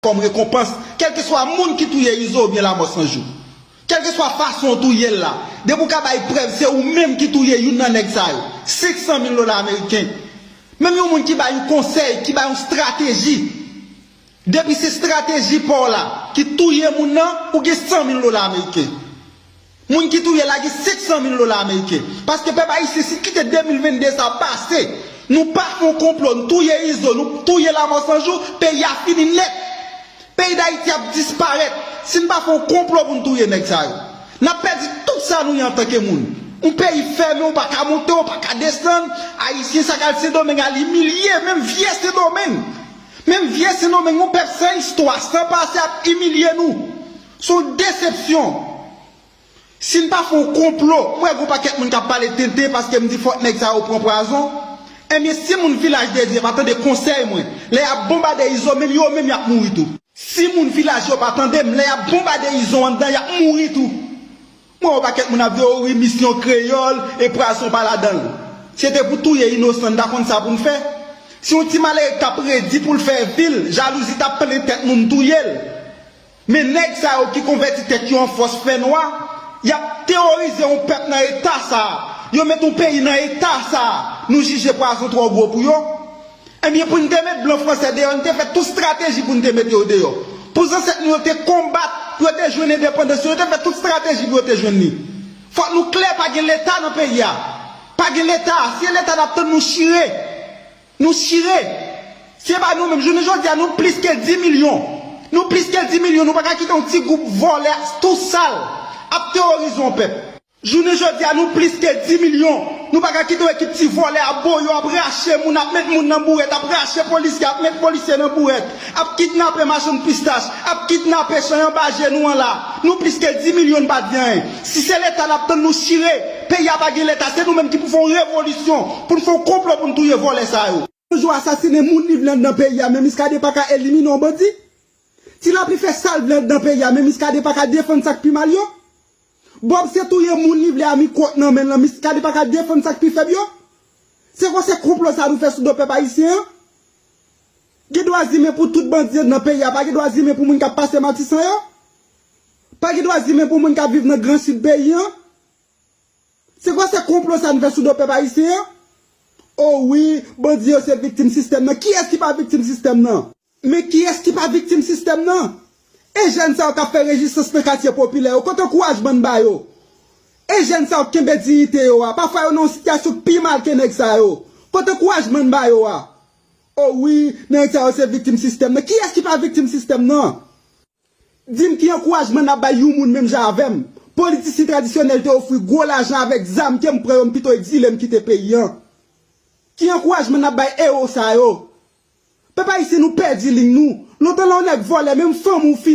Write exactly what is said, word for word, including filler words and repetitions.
kòm rekonpans, kèlkeswa moun ki touye Izo oubyen Lamò San Jou. Kèlkeswa fason w touye l la, depi w ka bay prèv se ou menm ki touye youn nan nèg sa yo. Senk san mil dola ameriken. Menm yon moun ki bay yon konsèy, ki bay yon estrateji, depi se estrateji pa w la ki touye moun nan, ou gen san mil dola ameriken. Moun ki touye l la gen senk san mil dola ameriken. Paske pèp ayisyen, si n kite de mil venn de sa pase, nou pa fè yon konplo, nou touye Izo, nou touye Lamò San Jou, peyi a fini nèt. Peyi Dayiti ap disparèt si n pa fè yon konplo pou n touye nèg sa yo. N ap pèdi tout sa nou ye antanke moun. Yon peyi fèmen, ou pa ka monte, ou pa ka desann. Ayisyen sa k al Sendomeng al imilye, menm vye Sendomeng. Menm vye Sendomeng, yon pèp san istwa, san pase ap imilye nou. Se yon desepsyon. Si n pa fè yon konplo, m wè gen yon pakèt moun k ap pale tenten paske m di fòk nèg sa yo pran pwazon. Ebyen, si moun Vilaj de Dye pa tande konsèy mwen, lè y ap bonbade Izo, menm yo menm y ap mouri tou. Si moun vilaj yo pa tande m, lè y ap bonbade Izo anndan, y ap mouri tou. Mwen wè yon pakèt moun ap di, o wi, misyon kreyòl, e pwazon pa ladan l. Si se te pou touye inosan, n ta konn sa pou n fè. Si yon ti malere t ap redi pou l fè vi l, jalouzi t ap plen tèt nou, n touye l. Men nèg sa yo ki konvèti tèt yo an fòs fènwa, y ap teworize yon pèp nan eta sa a. Yo met yon peyi nan eta sa a. Nou jije pwazon twò gwo pou yo. Ebyen, pou n te met blan fransè deyò, n te fè tout estrateji pou n te mete yo deyò. Pou zansèt nou yo te konbat, pou yo te jwenn endepandans yo, yo te fè tout estrateji pou yo te jwenn li. Fòk nou klè, pa gen Leta nan peyi a. Pa gen Leta. Si se Leta n ap tann, nou chire. Nou chire. Se pa nou menm. Jounen jodi a, nou plis ke dis milyon. Nou plis ke dis milyon. Nou pa ka kite yon ti gwoup vòlè tou sal ap teworize yon pèp. Jounen jodi a, nou plis ke dis milyon. Nou pa ka kite yon ekip ti vòlè ap boyo, ap rache moun, ap met moun nan bourèt, ap rache polisye, ap met polisye nan bourèt, ap kidnape machann pistach, ap kidnape chay anba je nou an la. Nou plis ke dis milyon, n pa di anyen. Si se Leta n ap tann, nou chire. Peyi a pa gen Leta, se nou menm ki pou fè yon revolisyon, pou n fè yon konplo pou n touye vòlè sa yo. San Jou asasinen moun li vle anndan peyi a, men Miskaden pa ka elimine yon bandi. Ti Lapli fè sa l vle anndan peyi a, men Miskaden pa ka defann sa k pi mal yo. Bob se touye moun li vle a, mikwo k nan men l lan, Miskaden pa ka defann sa k pi fèb yo. Se kwa se konplo sa nou fè sou do pèp ayisyen an? Gen dwa zimen pou tout bandi anndan peyi a, pa gen dwa zimen pou moun k ap pase Matisan yo? Pa gen dwa zimen pou moun k ap viv nan Gran Sid peyi an? Se kwa se konplo sa nou fè sou do pèp ayisyen an? O wi, bandi yo se viktim sistèm nan. Kiyès ki pa viktim sistèm nan? Men kiyès ki pa viktim sistèm nan? E jèn sa yo k ap fè rezistans nan katye popilè yo, kote ankourajman n ba yo? E jèn sa yo k kenbe diyite yo a, pafwa yo nan yon sitiyasyon k pi mal ke nèg sa yo, kote ankourajman n ba yo a? O wi, nèg sa yo se viktim sistèm nan. Kiyès ki pa viktim sistèm nan? Di m ki ankourajman n ap bay yon moun menm jan avè m? Politisyen tradisyonèl te ofri gwo lajan avèk zam ke m pran yo, m pito egzile, m kite peyi an. Ki ankourajman n ap bay ewo sa yo? Pèp ayisyen, nou pèdi liy nou. Lontan lè yon nèg vòlè, menm fanmi w fini.